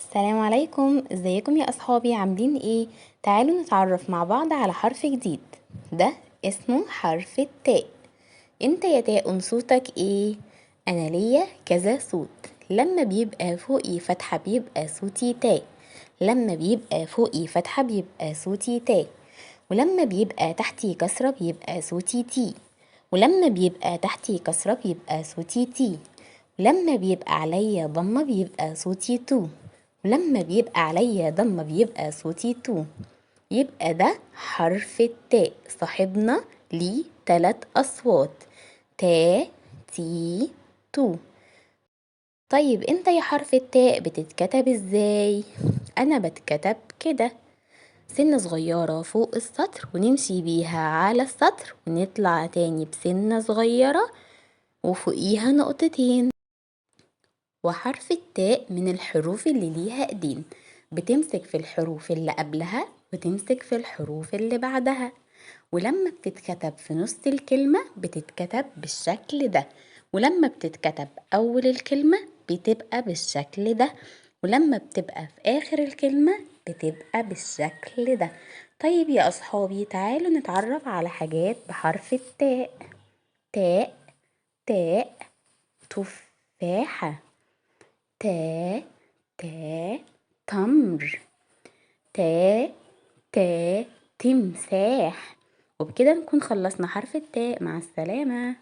السلام عليكم، ازيكم يا اصحابي؟ عاملين ايه؟ تعالوا نتعرف مع بعض على حرف جديد، ده اسمه حرف التاء. انت يا تاء صوتك ايه؟ انا ليا كذا صوت. لما بيبقى فوقي فتحة بيبقى صوتي تاء، لما بيبقى فوقي فتحة بيبقى صوتي تاء، ولما بيبقى تحتي كسرة بيبقى صوتي تي، ولما بيبقى تحتي كسرة بيبقى صوتي تي، ولما بيبقى عليا ضمة بيبقى صوتي تو، ولما بيبقى عليا ضمة بيبقى صوتي تو. يبقى ده حرف التاء، صاحبنا ليه 3 أصوات، تا تي تو. طيب انت يا حرف التاء بتتكتب ازاي؟ انا بتكتب كده، سنة صغيرة فوق السطر ونمشي بيها على السطر ونطلع تاني بسنة صغيرة وفوقيها نقطتين. وحرف التاء من الحروف اللي ليها ايدين، بتمسك في الحروف اللي قبلها وتمسك في الحروف اللي بعدها، ولما بتتكتب في نص الكلمة بتتكتب بالشكل ده، ولما بتتكتب أول الكلمة بتبقى بالشكل ده، ولما بتبقى في آخر الكلمة بتبقى بالشكل ده. طيب يا أصحابي تعالوا نتعرف على حاجات بحرف التاء. تاء تاء تفاحة، تاء تاء تمر، تاء تاء تمساح. وبكده نكون خلصنا حرف التاء. مع السلامة.